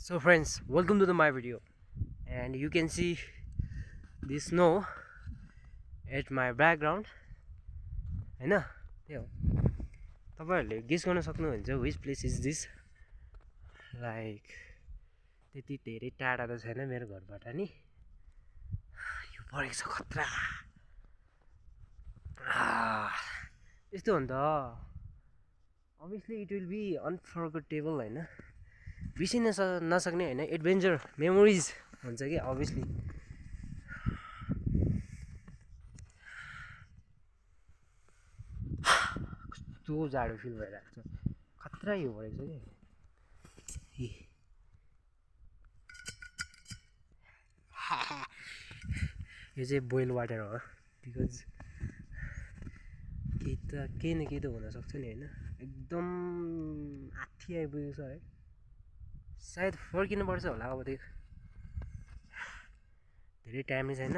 So friends, welcome to my video, and you can see the snow at my background. हैन त्यो तपाईहरुले guess गर्न सक्नुहुन्छ which place is this? Like त्यति धेरै टाढा त छैन मेरो घरबाट नि यो परेको छ खतरा यस्तो हो नि त obviously it will be unforgettable हैन बिर्सिन नसक्ने हैन एडभेन्चर मेमोरिज हुन्छ कि obviously कस्तो जाडो फिल भइरहेको छ खतरा यो परेको छ कि यो चाहिँ बोइल वाटर हो बिकज केही न केही त हुनसक्छ नि होइन एकदम आथी आइपुगेको छ है सायद फर्किनुपर्छ होला अब त्यो धेरै टाइम नै छैन